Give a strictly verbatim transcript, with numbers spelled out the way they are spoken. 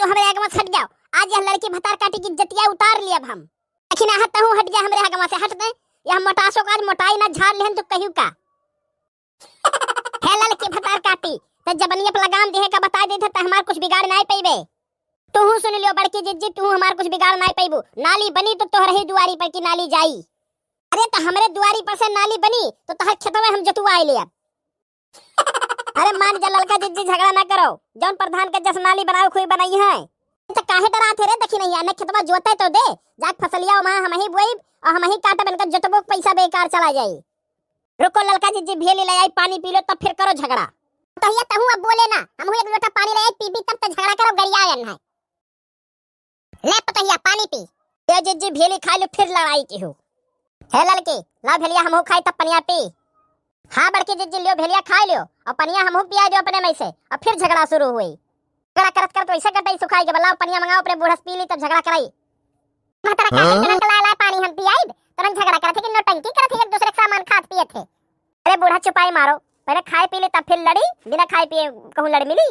हमरे आगे मत हट जाओ। आज यह लड़की भतार काटी की इज्जतिया उतार लियब हम। लेकिन आहा तहूँ हट जा हमरे आगे से, हट दे। यह मोटासो का आज मोटाई ना झाड़ लेहन तो कहियो का। हे लड़की भतार काटी, त जबनिया पर लगाम देहे का बताइ देत है, त हमार कुछ बिगाड़ नाहीं पइबे। तुहू सुन लियो बड़की जिज्जी, तुहू हमार कुछ बिगाड़ नाहीं पइबू। नाली बनी तो तोहरे ही दुआरी पर की नाली जाई। अरे त हमरे दुआरी पर से नाली बनी तो तोहर खेतवा हम जोतवाइ लेब। अरे मान जा ललका जिज्जी, झगड़ा ना करो, जौन प्रधान के जस नाली बनावे खुई बनाई है। त काहे डरात है रे दखिनहिया, न खेतवा जोते तो दे, जाके फसलिया वहाँ हमही बोइब और हमही काटब, इनका जोतबो के पैसा बेकार चला जाई। रुको ललका जिज्जी, भेली ले आई, पानी पी लो, तब फिर करो झगड़ा। पतोहिया तहूँ अब बोले ना, हमहूँ एक लोटा पानी ले आई, पी पी तब त झगड़ा करो, गरियायन है। ले पतोहिया पानी पी। ए जिज्जी, भेली खाइ लो, फिर लड़ाई किहो। हे ललकी, ला भेलिया हमहूँ खाई तब पनिया पी। हाँ बड़की जिज्जी, लियो भेलिया खाइ लियो और पनिया हमहूँ पियाइ दियो अपने मइँ से, और फिर झगड़ा सुरू हुई। झगड़ा करत करत वइसे कटाई सुखाई के, लाव पनिया मंगाओ अपने बूढ़ा से पी ली तब झगड़ा कराई। महतारा का हाँ? करत लाए लाए पानी हम पियाइब, तुरंत झगड़ा करत है कि नौटंकी करत है, एक दूसरे के सामान खात पियत है। अरे बूढ़ा चुपाई मारो, पहिले खाइ पी ली तब फिर लड़ी, बिना खाइ पिए कहूँ लड़ मिली।